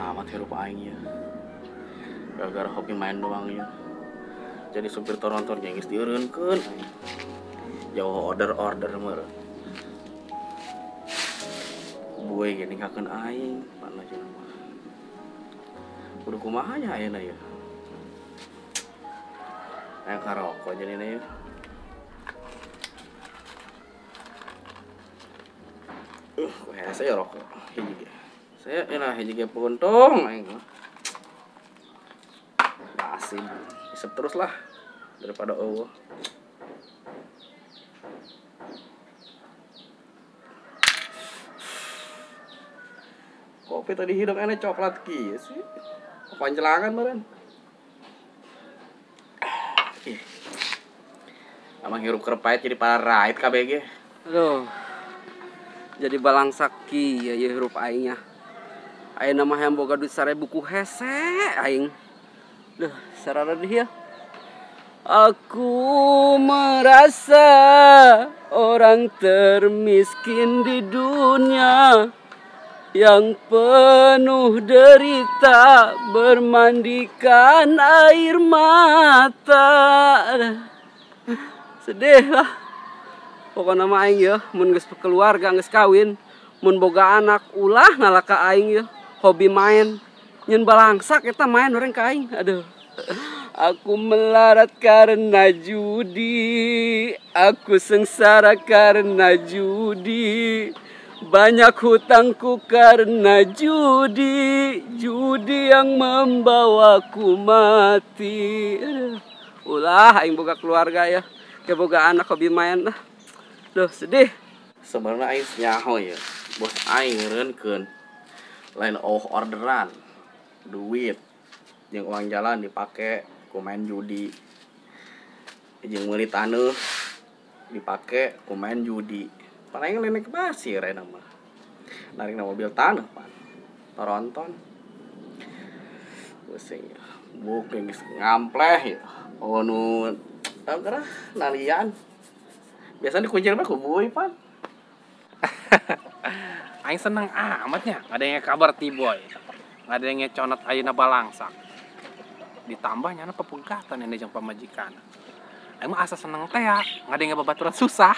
Amat hirup aing ya. Gara-gara hobi main doang ya. Jadi supir Toronton yang geus dieureunkeun aing. Jauh order-order meureun. Boy ge ningkakeun aing, mana cenah mah. Kudu kumaha nya ayeuna ya. Aya karoko jadina ya. Hese ya rokok hiji ge. Saya elah hiji ge puntung aing mah. Asin, isep terus lah daripada eueuh. Kopi tadi hidung enak coklat kieu sih. Pancelangan meureun. Ih. Amang hirup kerpait jadi parait KBG. Aduh. Jadi balangsak kieu ya hirup aingnya. Ayeuna mah hayang boga duit 1000 ku hese aing. Duh, sarara deui ya. Aku merasa orang termiskin di dunia yang penuh derita bermandikan air mata. Sedih lah. Pokoknya mah aing ya, mun geus keluarga geus kawin, mun boga anak ulah nalaka aing ya, hobi main. Nyeun balangsak eta main orang ka aing. Aduh. Aku melarat karena judi, aku sengsara karena judi. Banyak hutangku karena judi, judi yang membawaku mati. Aduh. Ulah aing boga keluarga ya, ke boga anak hobi main lah. Duh, sedih. Sebenarnya aing nyaho ya, bos aing ngeureunkeun lain oh orderan duit jeung uang jalan dipake ku main judi, jeung meuli taneuh dipake ku main judi. Pan aing lain naik pasir ayeuna mah. Narikna mobil taneuh pan. Toronton. Pusing ya. Buk geus ngampleh ya. Oh nu teu nalian. Biasanya dikuncir mah ku boy pan. Aing seneng amatnya, ngadenge kabar ti boy. Ngadenge conot ayeuna balangsak. Ditambah nyana pepegatan ini jeung pamajikan. Aing mah asa seneng teh ya, ngadenge babaturan susah.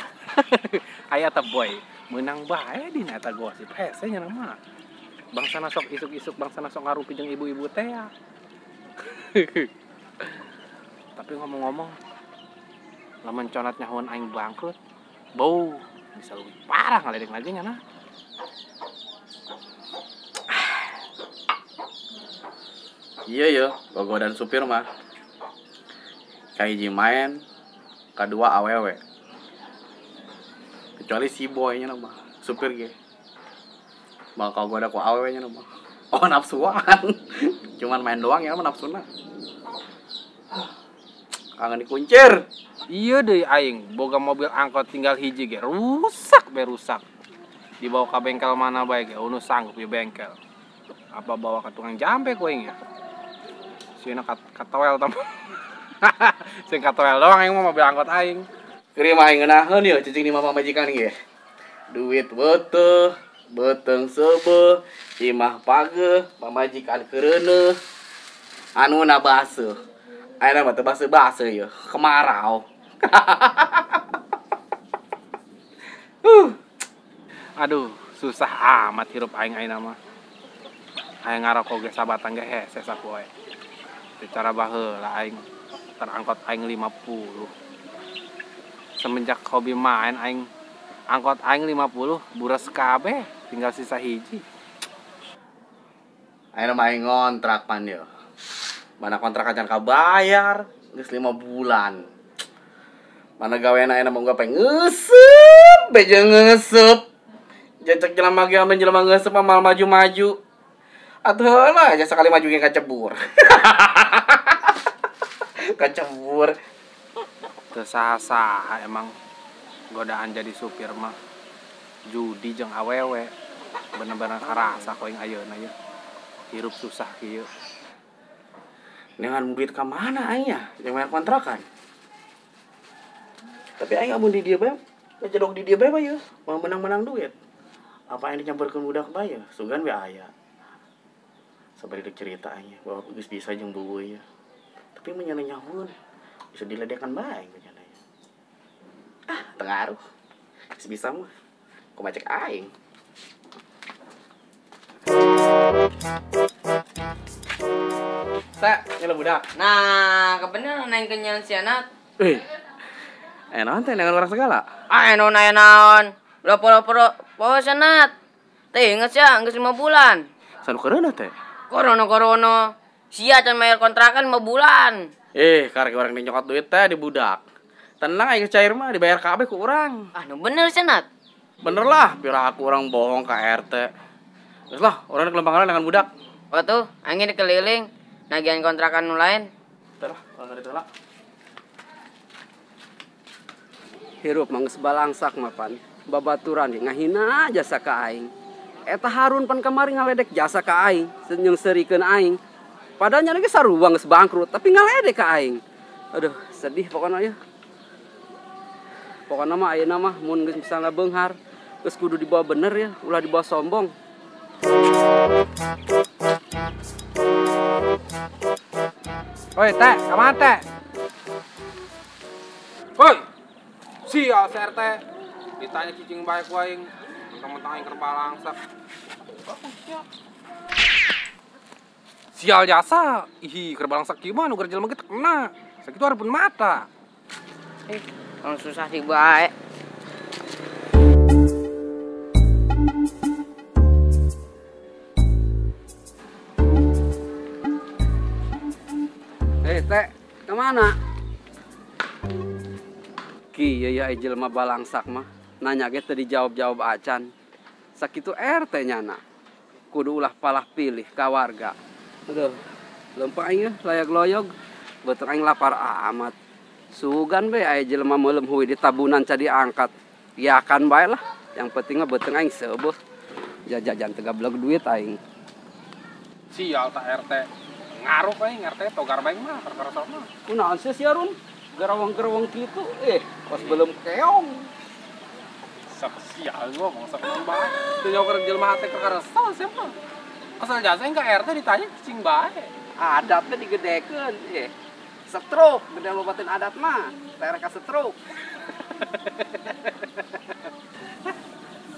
Aya teh boy, meunang bae dina eta gosip hese nya mah. Bangsana sok isuk-isuk, bangsana sok ngarupi jeung ibu-ibu teh ya. Tapi ngomong-ngomong, lamun conot nyahoan aing bangkrut, bau bisa lebih parah ngaledek lagi nya nah. Iya ya, gogodan supir mah. Kahiji main, kadua awewe. Kecuali si boy nya mah, supir ge. Bakal goda ku awewe nya mah. Oh nafsuan. Cuman main doang ya mah nafsuna. Kangen dikuncir. Iya deh aing, boga mobil angkot tinggal hiji ge, rusak be rusak. Dibawa ke bengkel mana bae ge, unu sanggup di bengkel. Apa bawa ke tukang jampe ku aing ya? Sieuna katoel tam. Sing katoel doang aing mah mobil angkot aing. Kieu mah aing ngeunaheun yeuh cicing di mama majikan ge. Duit beuteuh, beuteung seubeuh, imah pageuh, pamajikan keureuneuh. Anuna baseuh. Ayeuna mah teu baseuh-baseuh yeuh, kemarau. Aduh, susah amat hirup aing ayeuna mah. Aing ngarokok ge sabatang ge hese sapoe. Secara baheula aing terangkot aing 50. Semenjak hobi main aing angkot aing 50 buras kabeh, tinggal sisa hiji. Ayeuna mah aing ngontrak pan yeuh. Mana kontrak acan kabayar geus 5 bulan. Mana gaweana ayeuna mah gape ngeuseup, beje ngeuseup. Jajak jelema ge amun jelema ngeuseup mah maju-maju. Atuh heula aja sekali maju ge kacebur. Kacebur. Teu saha-saha emang godaan jadi supir mah. Judi jeung awewe bener-bener karasa ku aing ayeuna ya. Hirup susah kieu. Dengan duit ka mana aing ya? Yang bayar kontrakan. Tapi aing amun di dieu bae, ngejedog di dieu bae mah yeuh, mau menang-menang duit. Apa yang dicampurkeun budak bae ya? Sugan we aya. Sabari deuk cerita aing bahwa geus bisa jeung bubuy ya. Tapi mun nyana nyahueun bisa diledekan bae ku nyana. Ah, tengaruh. Geus bisa mah. Kumaha cek aing. Teh, nyela budak. Nah, kebenaran aing kenyan sianat. Eh. Naon teh dengan orang segala? Ah, naon aya naon. Ulah poho sianat. Teh inget sia geus 5 bulan. Sanu kereuna teh? Corona. Sia can bayar kontrakan 5 bulan. Eh, karek orang nyokot duit teh di budak. Tenang aing cair mah dibayar kabeh ku urang. Ah, nu bener sianat. Bener lah, pira aku orang bohong ka RT. Geus lah, urang kelempangan dengan budak. Oh tuh, aing dikeliling nagihan kontrakan nu lain. Teh lah, orang itu lah. Hirup mah geus balangsak mah pan. Babaturan ngahina jasa ka aing. Eta Harun pan kamari ngaledek jasa ka aing, jeung seurikeun aing. Padahal nya ge sarua geus bangkrut, tapi ngaledek ka aing. Aduh, sedih pokona ya. Pokona mah ayeuna mah mun geus misalna beunghar, geus kudu dibawa bener ya, ulah dibawa sombong. Oi, teh, ka mana teh? Woi. Sial si RT. Ditanya cicing bae ku aing, mentang-mentang aing keur balangsak. Sial jasa, ih keur balangsak kieu mah nu keur jelema ge teu kena. Sakitu hareupeun mata. Eh, kalau susah sih bae. Eh, teh, kemana? Ki, ya jelema balangsak mah. Nanya ge teu dijawab-jawab acan. Sakitu RT nyana. Kudu ulah palah pilih ka warga. Aduh, lempang aing layak loyog. Beuteung aing lapar amat. Sugan be aya jelema meuleum hui di tabunan ca diangkat. Ya kan bae lah. Yang penting mah beuteung aing seubeuh. Jajajan teu gablek duit aing. Sial ta RT. Ngaruh aing RT togar bae mah perkara mah. Kunaon sih sia Run? Gerawang-gerawang kitu pas belum keong. Sok sial ngomong sok nambah. Teu jauh keur jelema hate kekaresel siapa? Kesel jasa aing ka RT ditanya cicing bae. Adatnya digedekeun Stroke, gede lobatin adat mah, terek ka stroke.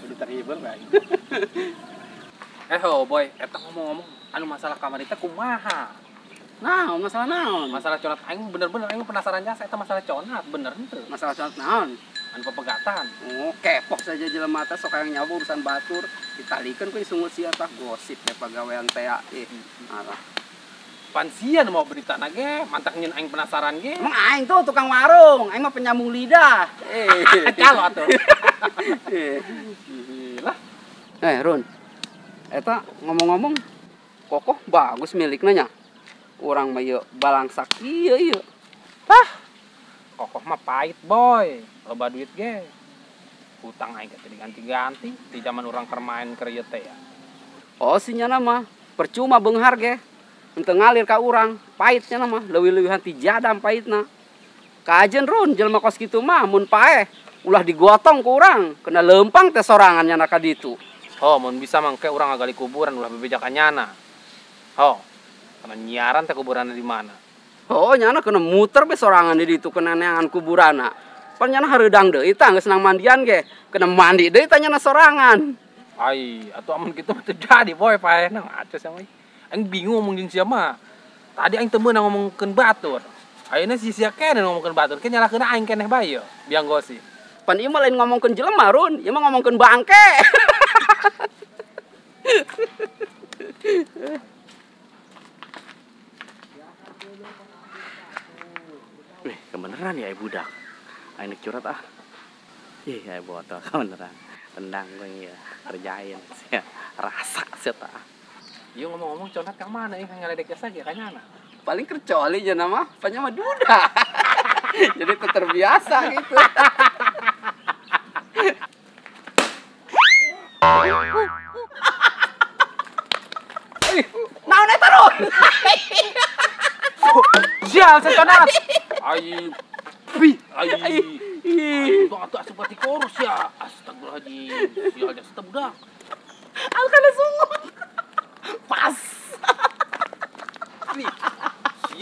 Udah terhibur bae. Oh boy, eta ngomong-ngomong anu masalah kamar teh kumaha? Nah, masalah naon? Masalah conat aing bener-bener aing penasaran jasa eta masalah conat, bener henteu? Masalah conat naon? Anu pepegatan. Oh, kepok saja jelema teh sok hayang nyawa urusan batur, ditalikeun ku sungut sia tah gosip teh pagawean teh arah. Pan sia nu mau berita na ge, mantak nyeun aing penasaran ge. Emang aing tuh tukang warung, aing mah penyambung lidah. Calo atuh. Lah. Run. Eta ngomong-ngomong kokoh bagus milikna nya. Urang mah ieu balangsak ieu ieu. Tah. Kokoh mah pahit, boy. Loba duit ge. Hutang aing teh diganti-ganti di zaman urang keur main keur ieu teh ya. Oh, si nyana mah percuma beunghar ge. Henteu ngalir ka urang, pahitnya mah leuwih-leuwihan ti jadam pahitna. Kajen Run jelema kos kitu mah mun paeh ulah digotong ku urang, kena leumpang teh sorangan nyana ka ditu. Oh, mun bisa mangke urang ngagali kuburan ulah bebejakan nyana. Oh, karena nyiaran teh kuburanna di mana? Oh, nyana kena muter be sorangan di ditu kena neangan kuburanna. Pan nyana hareudang deui tah geus nang mandian ge, kena mandi deui tah nyana sorangan. Ai, atuh amun kitu mah teu jadi boy paehna ngaco sia mah. Aing bingung ngomong jeung sia mah. Tadi aing teu meunang ngomongkeun batur. Ayeuna si sia keneh ngomongkeun batur, ke nyalahkeun aing keneh bae yeuh, biang gosip. Pan ieu mah lain ngomongkeun jelema Run, ieu mah ngomongkeun bangke. Wih, kebeneran ya budak. Aing curhat ah. Ih, ya botol kebeneran. Tendang gue ya, kerjain sia. Rasa sia tah. Ieu ngomong-ngomong conat ka mana ieu ngaledek jasa ge ka nyana. Paling kercoli nya mah, panya mah duda. Jadi terbiasa gitu. Naon eta Run? Sial si conat. Ai. Pi, ai. Atuh asup pati korus ya. Astagfirullahaladzim. Sial jasa budak. Al kana sungut. Pas.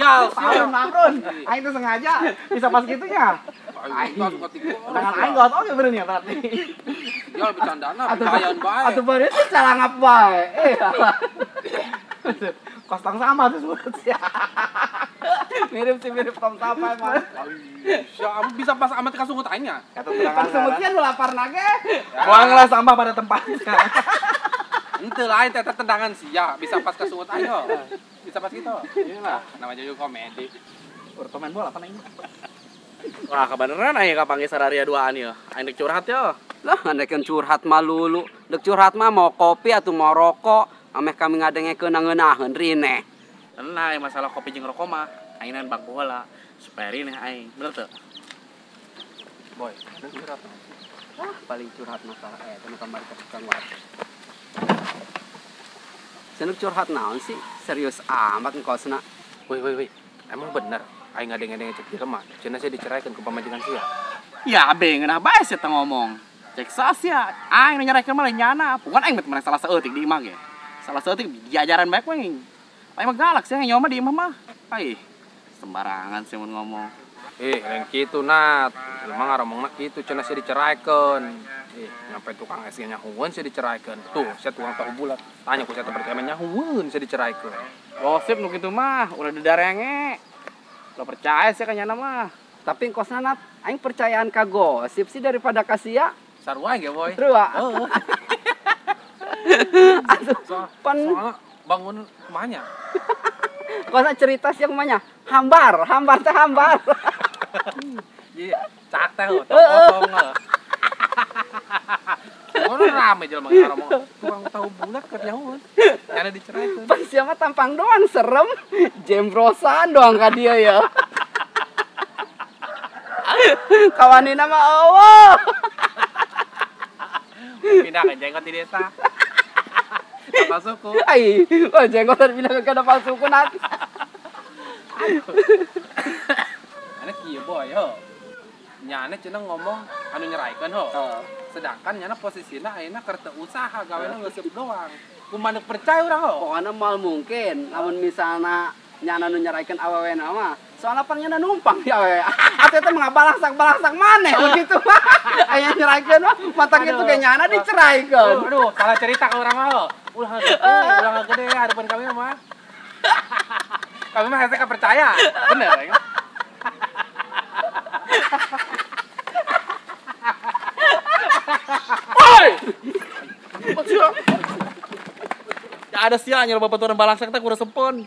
Sial, sial. Amrun. Aing teh sengaja bisa pas gitunya. Aing tangan aing got oge beureuh nya berarti. Sial bercandana, percayaan bae. Atuh beureuh teh calangap bae. Eh. Kos tong sampah tuh sebut sia. Mirip sih, mirip tong sampah emang. Sial, bisa pas amat ka sungut aing nya. Kan sungutnya nu lapar nage. Buanglah sampah pada tempatnya. Ente lain teh tendangan sia, bisa pas ka sungut aing. Bisa pas gitu. Iyalah, namanya juga komedi. Pemain bola apa aing? Wah, kebeneran aing kapanggih sararia duaan ieu. Aing dek curhat yo. Lah, ngandekeun curhat mah lulu. Dek curhat mah mau kopi atau mau rokok, ameh kami ngadengekeun ngeunaheun rineh. Tenang, masalah kopi jeung rokok mah aing nan bangku heula supaya rineh aing. Bener teu? Boy, dek curhat. Wah, paling curhat masalah eta kamari ka tukang warteg. Senuk curhat naon sih? Serius amat engkosna. Woi, woi, woi. Emang bener aing ngadeng-ngadeng cek jelema. Cenah sia diceraikan ku pamajikan sia. Ya abe ngeunah bae sia teh ngomong. Cek sia, aing nu nyeraikeun mah lain nyana. Bukan aing mah salah saeutik di imah ge. Salah saeutik diajaran bae ku aing. Aing mah galak sia nyawa mah di imah mah. Ai, sembarangan sih mun ngomong. Lain kitu Nat. Jelema ngaromongna kitu cenah sia diceraikeun. Nyampe tukang es nyahueun sia diceraikeun. Tuh, sia tukang tahu bulat. Tanya ku sia teh percaya nyahueun sia diceraikeun. Gosip nu kitu mah ulah didarenge. Lo percaya sih ka nyana mah. Tapi engkosna Nat, aing percayaan ka gosip sih daripada ka sia. Sarua ge, Boy. Sarua. Heeh. Atuh, pan soalna bangun kumanya. Engkosna cerita sia kumanya. Hambar, hambar teh hambar. Iya, cak teh tong kosong. Ngono rame jelema ngomong tukang tahu bulat keur nyahueun. Nyana diceraikeun. Pan sia mah tampang doang serem, jembrosan doang ka dia ya. Kawanina mah eueuh. Pindah ke jenggot di desa. Kapal suku. Ai, oh jenggot pindah ke kapal suku nanti. Ane kieu boy ho. Nyana cenah ngomong anu nyeraikeun ho. Sedangkan nyana posisina ayeuna keur teu usaha gawena ngeuseub doang. Kumaha nu percaya urang ho? Pokona moal mungkin lamun misalna nyana nu nyeraikeun awewena mah. Soalna pan nyana numpang di awewe. Atuh eta mah ngabalangsak-balangsak maneh begitu mah. Aya nyeraikeun mah mata kitu ge nyana diceraikeun. Aduh, salah cerita ka urang mah ho. Ulah gede harapan kami mah. Kami mah hese percaya. Bener ya? Oi! Ya ada sia nyeroba baturan balangsak teh kurang sempon.